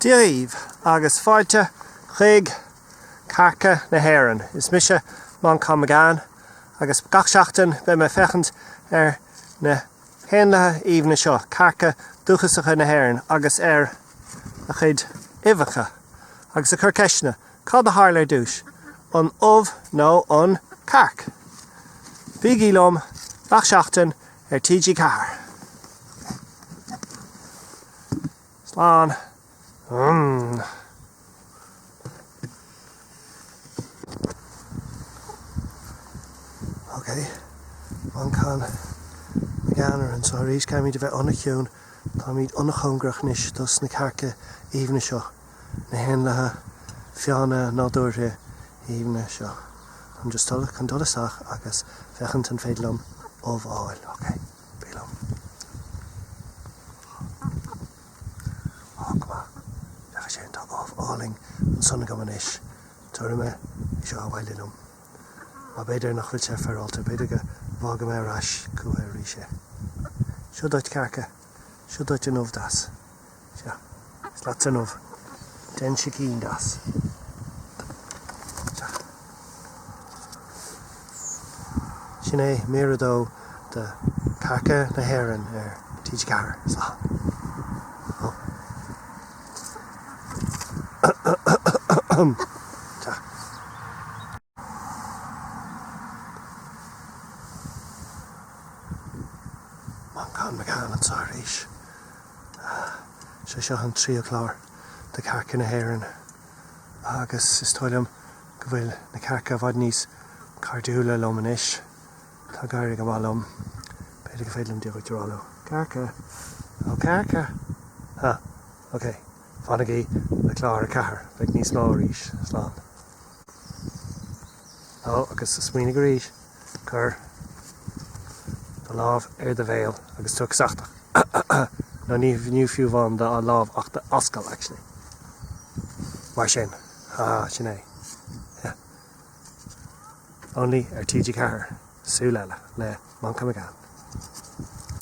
Dia dhaoibh agus fáilte chuig Cearca na hÉireann. Is mise Manchán Magan agus gach seachtain beidh mé ag féachaint ar na héanlaithe aoibhne seo, cearca dúchasacha na hÉireann agus ar a chuid uibheacha agus ag cur ceisteanna, cad a tharla ar dtús, an ubh nó an cearc? Bígí liom gach seachtain ar TG4. Slán. Mm. Ok. Manchán Magan anseo arís. Caithfimid a bheith an-chiúin. Táimid an-chóngarach anois dos na cearca aoibhne seo. Na héanlaithe fiáine nádúrtha aoibhne seo. Táim just chun dul isteach agus féachaint an féidir liom ubh a fháil. Ok. Bí liom. Ó, go maith. Féach air sin, tá ubh álainn ansan agam anois. Tabharfaidh mé í seo abhaile liom. Má b'fhéidir nach bhfuil sé féaráilte, b'fhéidir go bhfágfaidh mé ar ais chucu arís é. Seo duit, cearca. Seo duit an ubh deas. Sea, is leatsa an ubh. Déan sicín deas. Sea. Sin é mír 2 de Cearca na hÉireann ar TG4. Slán. Ó. Sea. Manchán Magan anseo arís. Sé seo an tríú clár de Cearca na hÉireann agus is dóigh liom go bhfuil na cearca i bhfad níos cairdiúla liom anois. Tá ag éirí go maith liom. B'fhéidir go féidir liom Dia dhuit a rá leo. Cearca! Ó cearca! Ha! Ok. Fanaigí le clár 4. Beidh níos mó arís. Slán. Ó, agus smaoinigh arís, cuir do lámh ar do bhéal agus tú ag casachtach. Nó ní fiú amháin do lámh ach d'ascaill, actually. Mar sin. Ha, sin é. Yeah. Only ar TG4, Súil Eile, le Manchán Magan.